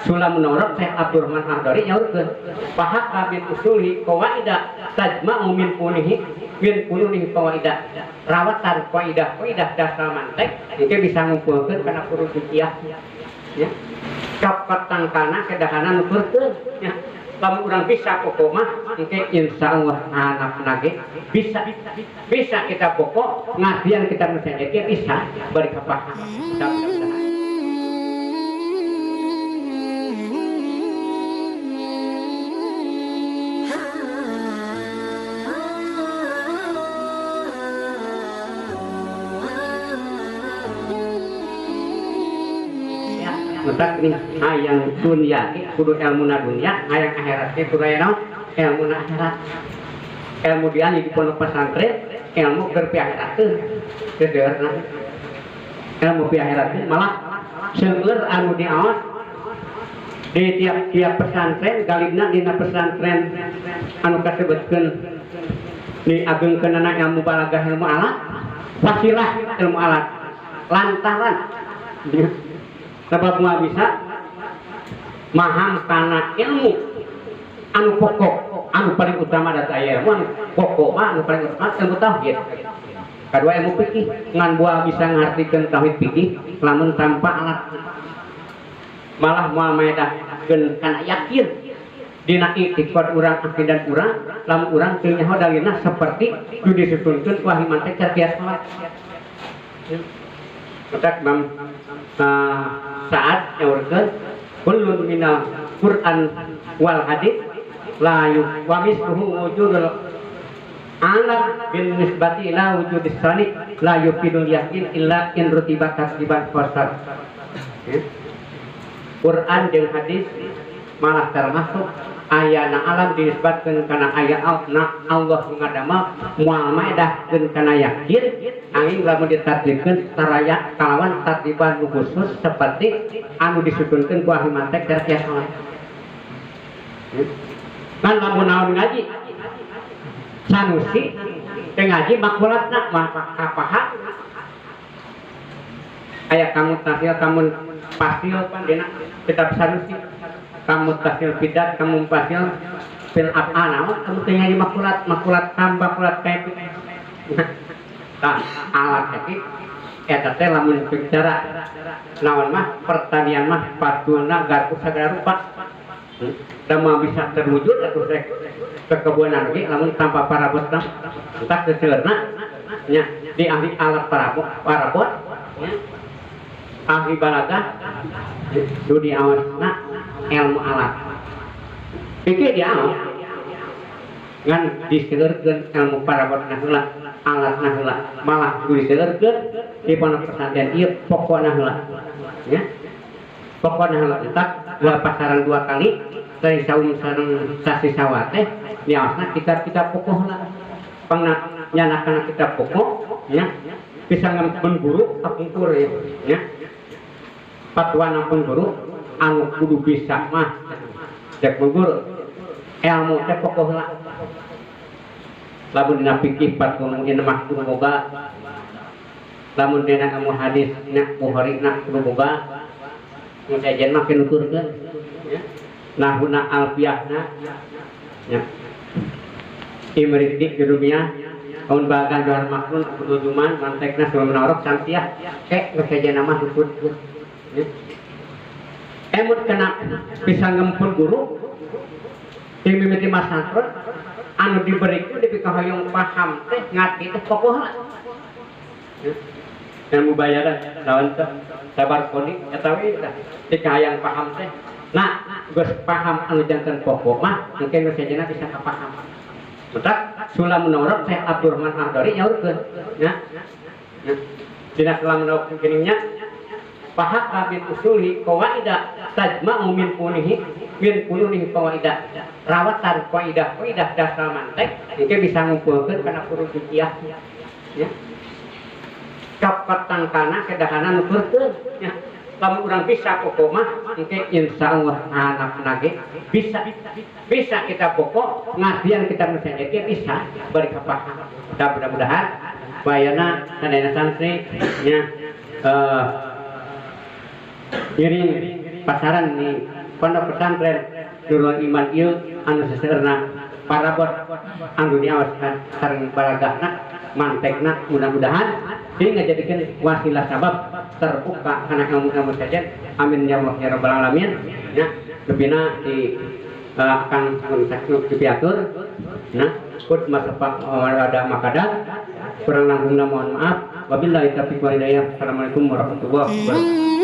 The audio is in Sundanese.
Sulam Munawwarah Syekh Abdurrahman Ahdari nyaurkeun fahaka min usuli qawaida tajma'u min punihi min pununihi qawaida rawatan qaidah qaidah dasar mantek engke bisa ngumpulkeun kana furud fikih ya kapat tangkana kedahana nuturkeun ya lamun urang bisa pokok mah engke insyaallah anakna ge bisa bisa kita pokok ngadian kita nu saja bisa bari kapaham mudah-mudahan. Mentak nih hayang dunia kudu ilmuna dunia hayang akhirat kudu aya naon ilmuna akhirat ilmu dia di pondok pesantren ilmu keur pi akhirat teh seueurna ilmu pi akhirat malah seueur anu diaos di tiap-tiap pesantren galibna dina pesantren anu kasebutkeun diagengkeunana ilmu balaghah ilmu alat wasilah ilmu alat lantaran sebab moal bisa maham kana ilmu anu pokok anu paling utama da aya ilmu anu pokok mah anu paling utama ilmu tauhid kadua ilmu fikih ngan moal bisa ngartikeun tauhid fikih lamun tanpa alat malah moal maedahkeun kana yakin dina i'tiqad urang akidah urang lamun urang teu nyaho dalilna seperti nu disusunkeun ku ahli mantik kias salat. Mentak Imam saat nyaurkeun kullun minal Quran wal hadis la wa misluhu wujudul alam bin nisbati ila wujudis sani la yufidul yakin illa in rutiba tartiban fasal. Quran jeung hadis malah termasuk ayana alam dinisbatkeun kana aya Allah ngadamel moal maedahkeun kana yakin angin lamun ditatbikeun saraya kalawan tartiban nu khusus seperti anu disusunkeun ku ahli mantek cara kias salat. Kan lamun naon ngaji Sanusi teh ngaji makulatna mah kapaham aya kamu tahsil kamu pasil dina kitab Sanusi kamu tahsil bidat kamu pasil fil af'al naon kamu teh ngaji makulat makulat tambah makulat kayak tah alat teh eta teh lamun bicara naon mah pertanian mah patuna garpu sagala rupa da moal bisa terwujud atuh rek kekebunan ge lamun tanpa parabot tah entah seueurna nya di ahli alat parabot parabot nya ahli balaghah nu diawasna ilmu alat pikir diawas ngan diseueurkeun ilmu parabotna heula alatna heula malah diseueurkeun di pondok pesantren ieu pokona heula nya pokona heula entak dua pasaran dua kali dari saum sareng sasi sawah teh diawasna kitab-kitab pokok heula pangna nyanakana kitab pokok nya bisa ngampun guru kapungkur ya nya fatwa nampun guru anu kudu bisa mah cek guru ilmu teh pokok heula lamun dina fikih fatwa mungkin mah kudu boga lamun dina ilmu hadis nya Bukhari na kudu boga nu sejen mah kinuturkeun nya nahuna alfiahna nya imriti jurumiyah kaun bagan johar maknun kudu juman mantekna sebelum menorok samsiah kek nu sejen mah nuturkeun emut kena bisa ngempun guru yang mimiti masantren anu diberiku dipikahoyong paham teh ngarti teh pokok heula ilmu bayaran lawan teh sabar koni eta we tah dikahayang paham teh nah geus paham anu janten pokok mah mungkin nu sejenna bisa kapaham mentak Sulam Munawwarah Syekh Abdurrahman Ahdari nyaurkeun nya dina Sulam Munawwarah geuning nya fahaka min usuli qawaida tajma'u min punihi min pununihi qawaida rawatan qaidah qaidah dasar mantek engke bisa ngumpulkeun kana furud fikih nya kapat tangkana kedahana nuturkeun nya lamun urang bisa pokok mah engke insyaallah anakna ge bisa bisa kita pokok ngadian kita nu saja bisa bari kapaham mudah-mudahan bayana sadayana santri nya ngiring pasaran di pondok pesantren Nurul Iman ieu anu seseueurna parabot anu diawas sareng balagahna mantekna mudah-mudahan sehingga jadikan wasilah sabab terbuka karena ilmu-ilmu saja. Amin ya Allah ya rabbal alamin. Ya lebihna di akan diatur. Nah kut masapak ada makadar kurang langkungna mohon maaf. Wabillahi taufiq wal hidayah. Assalamualaikum warahmatullahi wabarakatuh.